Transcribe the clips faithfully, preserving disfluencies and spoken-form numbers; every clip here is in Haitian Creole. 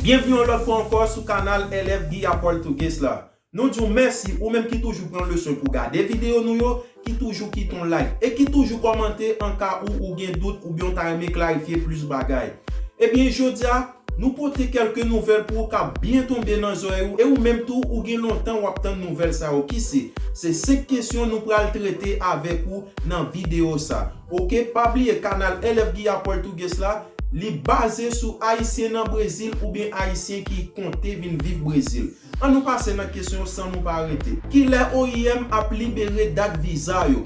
Byenvni yon lòt fwa ankò sou kanal L F Guy Apoltugues la. Nou di w mèsi ou menm ki toujou pran le swen pou gade videyo nou yo, ki toujou kite yon like e ki toujou kòmante an ka ou ou gen dout oubyen w ta renmen klarifye plis bagay. Ebyen, jodi a, nou pote kèlke nouvèl pou ou k ap byen tonbe nan zòrèy ou e ou menm tou ou gen lontan w ap tann nouvèl sa yo ki se, se senk kesyon nou pral trete avèk ou nan videyo sa. Oke, pa bliye kanal L F Guy Apoltugues la, li baze sou Ayisyen nan Brezil oubyen Ayisyen ki konte vin viv Brezil. Ann nou pase nan kesyon yo san nou pa rete. Kilè O I M ap libere dat viza yo?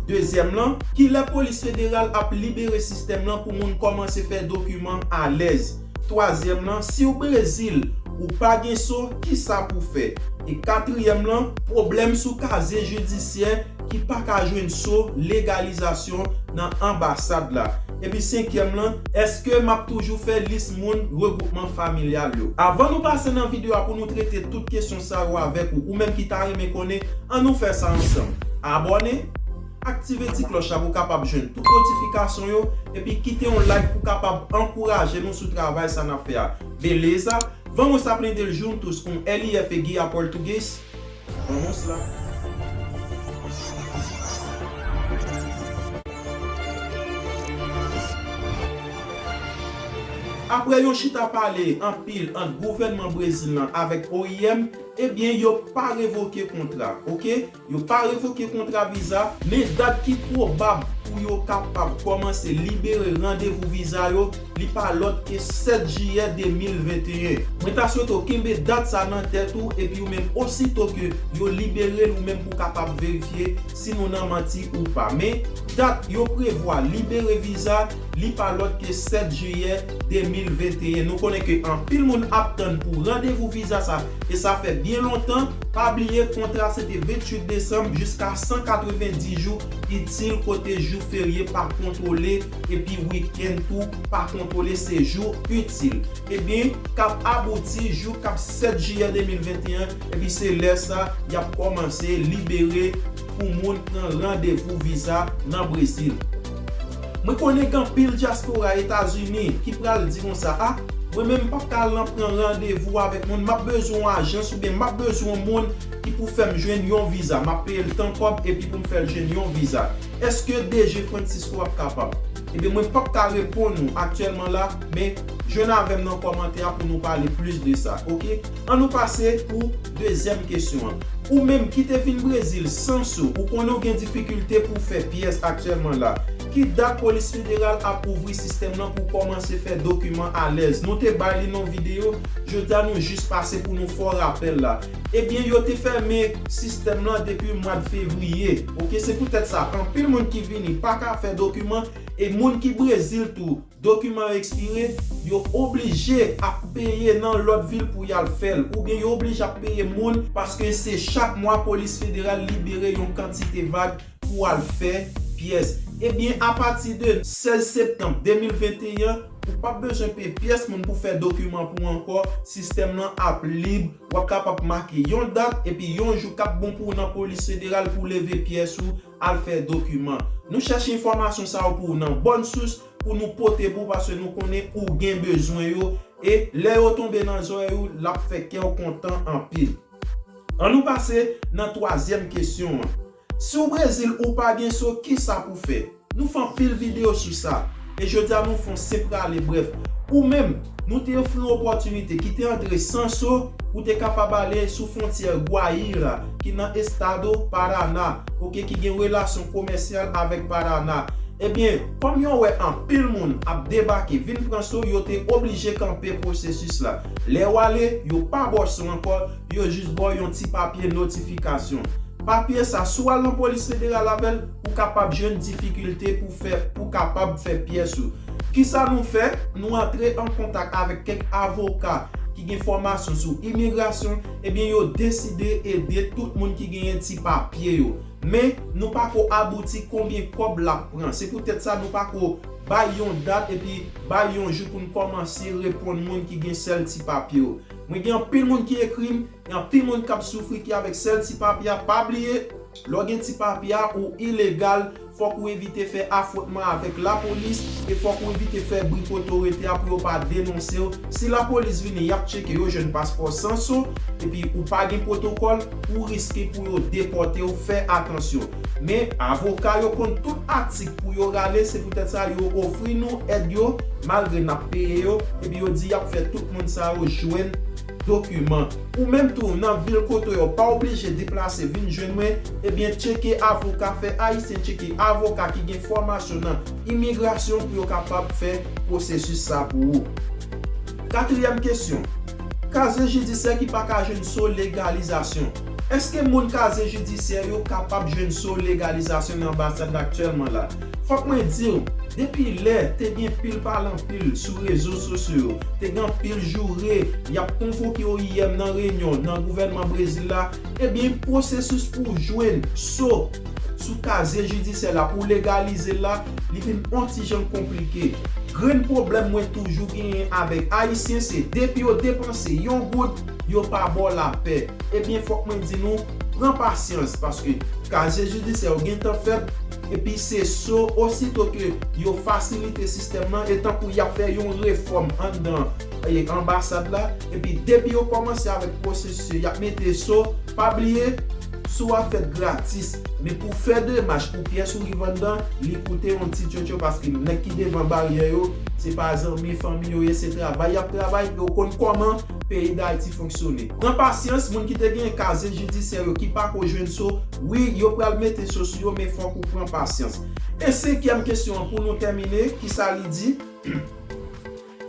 Dezyèm lan, kilè polis federal ap libere sistèm lan pou moun kòmanse fè dokiman alèz? Twazyèm lan, si w Brezil, ou pa gen so, kisa pou fè? E katriyèm lan, pwoblèm sou kazye jidisyè ki pa ka jwenn so legalizasyon nan anbasad la. Epi senkyèm lan, èske m ap toujou fè lis moun regwoupman familyal yo? Avan nou pase nan videyo a pou nou trete tout kesyon sa yo avèk ou, ou menm ki ta renmen konnen, ann nou fè sa ansanm. Abòne, aktive ti klòch la pou w kapab jwenn tout notifikasyon yo, epi kite yon like pou w kapab ankouraje nou sou travay sa n ap fè a. Beleza? Vamos aprender juntos com L F Guy Apoltugues? Vamos lá. Apre yon chita pale anpil ant gouvènman Brezil lan avèk O I M, ebyen, yo pa revoke kontra, oke? Yo pa revoke kontra viza, men dat ki pwobab pou yo kapab kòmanse libere randevou viza yo, li pa lòt ke sèt jiyè de mil venteyen. Mwen ta swete w kenbe dat sa nan tèt ou, epi ou menm, osito ke yo libere l, ou menm pou w kapab verifye si nou nan manti ou pa. Men, dat yo prevwa libere viza, li pa lòt ke sèt jiyè de mil venteyen. Nou konnen ke anpil moun ap tann pou randevou viza sa, e sa fè byen lontan. Pa bliye, kontra se te venntuit desanm jiska san katrevenndis jou itil, kote jou ferye pa kontwole, epi wikenn tou pa kontwole, se jou itil. Ebyen, k ap abouti jou k ap sèt jiyè de mil venteyen, epi se lè sa y ap kòmanse libere pou moun pran randevou viza nan Brezil. Mwen konnen gen anpil dyaspora Etazini ki pral di konsa, a, mwen menm m p ap ka al nan pran randevou avèk moun, m ap bezwen yon ajans oubyen m ap bezwen yon moun ki pou fè m jwenn yon viza, m ap peye l tan kòb epi pou m fè l jwenn yon viza. Èske D G Francisco ap kapab? Ebyen, mwen p ap ka reponn ou aktyèlman la, men jwenn avè m nan kòmantè a pou nou pale plis de sa, oke? Ann nou pase pou dezyèm kesyon an. Ou menm ki te vin Brezil san so, ou konnen w gen difikilte pou w fè pyès aktyèlman la. Ki dat polis federal ap ouvri sistèm nan pou w kòmanse fè dokiman alèz? Nou te bay li nan videyo, jodi a nou jis pase pou nou fè w rapèl la. Ebyen, yo te fèmen sistèm lan depi mwa fevriye. Oke, se poutèt sa, anpil moun ki vini pa ka fè dokiman, e moun ki Brezil tou, dokiman yo ekspire, yo oblije ap peye nan lòt vil pou y al fè l, oubyen yo oblije ap peye moun, paske se chak mwa polis federal libere yon kantite vag pou al fè pyès. Ebyen, apati de sèz septanm de mil venteyen, ou p ap bezwen peye pyès moun pou fè dokiman pou ou ankò. Sistèm lan ap lib. W ap kapab make yon dat epi yon jou k ap bon pou ou nan polis federal pou leve pyès ou, al fè dokiman. Nou chèche enfòmasyon sa yo pou ou nan bòn sous pou nou pote pou ou, paske nou konnen ou gen bezwen yo. E lè yo tonbe nan zòrèy ou, l ap fè kè w kontan anpil. Ann nou pase nan twazyèm kesyon an. Si w Brezil ou pa gen so, kisa pou fè? Nou fè anpil videyo sou sa. E jodi a nou fè yon senp rale brèf. Ou menm, nou te ofri w opòtinite ki te antre san so, ou te kapab ale sou fwontyè Guaíra, ki nan estado Paraná, oke, ki gen relasyon komèsyal avèk Paraná. Ebyen, kòm yo wè anpil moun ap debake vin pran so, yo te oblije kanpe pwosesis la. Lè w ale, yo pa ba w so ankò, yo jis ba w yon ti papye notifikasyon. Papye sa, si w al nan polis federal avè l, ou kapab jwenn difikilte pou fè, pou kapab fè pyès ou. Kisa nou fè? Nou antre an kontak avèk kèk avoka ki gen fòmasyon sou imigrasyon, ebyen, yo deside ede tout moun ki genyen ti papye yo. Men, nou pako abouti konbyen kòb l ap pran. Se poutèt sa, nou pako bay yon dat epi bay yon jou pou n kòmanse reponn moun ki gen sèl ti papye yo. Mwen gen anpil moun ki ekri m, gen anpil moun k ap soufri ki avèk sèl ti papye a. Pa bliye, lè w gen ti papye a, ou ilegal, fòk ou evite fè afwontman avèk lapolis, e fòk ou evite fè bri kote w rete a pou yo pa denonse w. Si lapolis vini, y ap tcheke, yo jwenn paspò san so, epi ou pa gen pwotokòl, ou riske pou yo depòte w, fè atansyon. Men, avoka yo konn tout atik pou yo rale, se poutèt sa yo ofri nou èd yo, malgre n ap peye yo, epi yo di y ap fè tout moun sa yo jwenn dokiman. Ou menm tou, nan vil kote w ye, pa oblije deplase vin jwenn mwen, ebyen, tcheke avoka, fè Ayisyen tcheke avoka ki gen fòmasyon nan imigrasyon pou yo kapab fè pwosesis sa pou ou. Katriyèm kesyon, kazye jidisyè ki pa ka jwenn so legalizasyon. Èske moun kazye jidisyè yo kapab jwenn so legalizasyon nan anbasad la aktyèlman la? Fòk mwen di w, depi lè te gen pil pale anpil sou rezo sosyo yo, te gen anpil joure, y ap konvoke O I M nan reyinyon nan gouvènman Brezil la, ebyen, pwosesis pou w jwenn so sou kazye jidisyè la, pou w legalize l la, li vin on ti jan konplike. Grenn pwoblèm mwen toujou genyen avèk Ayisyen, se depi yo depanse yon goud, yo pa ba w lapè. Ebyen, fòk mwen di nou, pran pasyans, paske kazye jidisyè yo gentan fèt, epi se so, osito ke yo fasilite sistèm nan, e tankou y ap fè yon refòm anndan, e, anbasad la, epi depi yo kòmanse avèk pwosesis yo, y ap mete so, pa bliye, so a fèt gratis, men pou fè demach pou pyès ou rive anndan, li koute yon ti tchotcho, paske nèg ki devan baryè yo, se pa zanmi, fanmi yo ye, se travay y ap travay, yo konn kòman peyi Dayiti fonksyone. Pran pasyans, moun ki te gen kazye jidisyè yo ki pako jwenn so, wi, yo pral mete so sou yo, men fòk ou pran pasyans. E senkyèm kesyon an pou nou tèmine, kisa li di?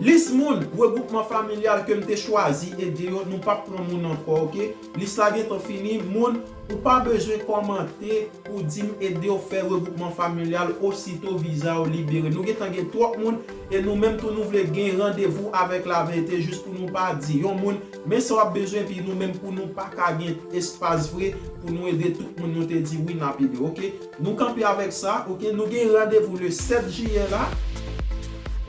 Lis moun regwoupman familyal ke m te chwazi ede yo, nou p ap pran moun ankò, oke? Lis la gentan fini, moun, ou pa bezwen kòmante pou di m ede w fè regwoupman familyal osito viza yo libere. Nou gentan gen twòp moun e nou menm tou nou vle gen randevou avèk laverite jis pou nou pa di yon moun men sa w ap bezwen, epi nou menm pou nou pa ka gen espas vre pou nou ede tout moun nou te di wi n ap ede, oke? Nou kanpe avèk sa, oke? Nou gen randevou le sèt jiyè la.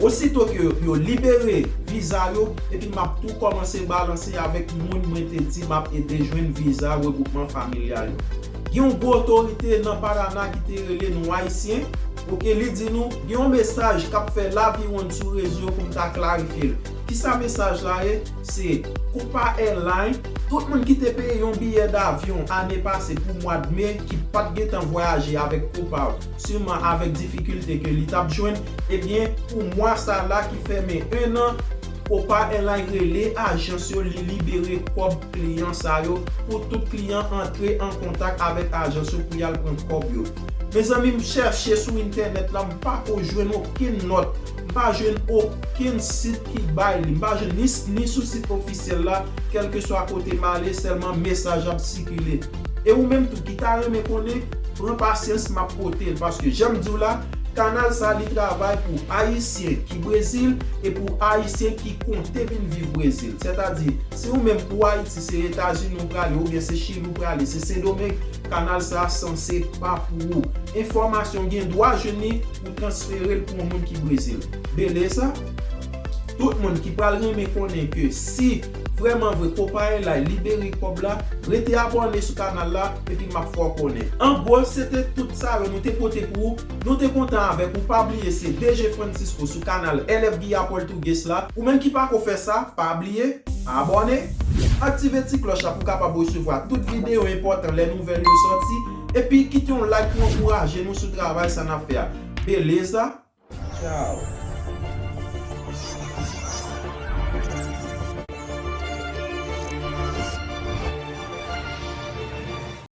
Osito ke yo libere viza yo, epi m ap tou kòmanse balanse avèk moun mwen te di m ap ede jwenn viza regwoupman familyal yo. Gen yon gwo otorite nan Parana ki te rele nou Ayisyen, oke, li di nou gen yon mesaj k ap fè laviwonn sou rezo pou m ta klarifye l. Kisa mesaj la ye? Se Copa Airlines, tout moun ki te peye yon biyè davyon ane pase pou mwa d me, ki pa t gentan vwayaje avèk Copa, sèlman avèk difikilte ke li t ap jwenn, ebyen, pou mwa sa la ki fèmen en an, Copa Airlines rele ajans yo, li libere kòb kliyan sa yo, pou tout kliyan antre an kontak avèk ajans yo pou y al pran kòb yo. Mezanmi, m chèche sou entènèt la, m pako jwenn okenn nòt, m pa jwenn okenn sit ki bay li, m pa jwenn ni, ni sou sit ofisyèl la, kèlkeswa kote m ale, sèlman mesaj ap sikile. E ou menm tou ki ta renmen konnen, pran pasyans, m ap pote l, paske jan m di w la, kanal sa li travay pou Ayisyen ki Brezil e pou Ayisyen ki konte vin viv Brezil. Sètadi, si ou menm pou Ayiti, se Etazini ou prale, oubyen se Chili ou prale, se Sendomeng, kanal sa sanse pa pou ou. Enfòmasyon gen dwa jwenn li pou transfere l pou yon moun ki Brezil. Beleza? Tout moun ki pral renmen konnen ke si vrèman vre Copa Airlines libere kòb la, rete abòne sou kanal la, epi m ap fè w konnen. An gwo, se te tout sa yo nou te pote pou ou. Nou te kontan avèk ou. Pa bliye se D J Francisco sou kanal L F Guia Português la. Ou menm ki pako fè sa, pa bliye abòne, aktive ti klòch la pou w kapab resevwa tout videyo enpòtan lè nouvèl yo sòti, epi kite yon like pou ankouraje nou sou travay sa n ap fè a. Beleza? Tchao.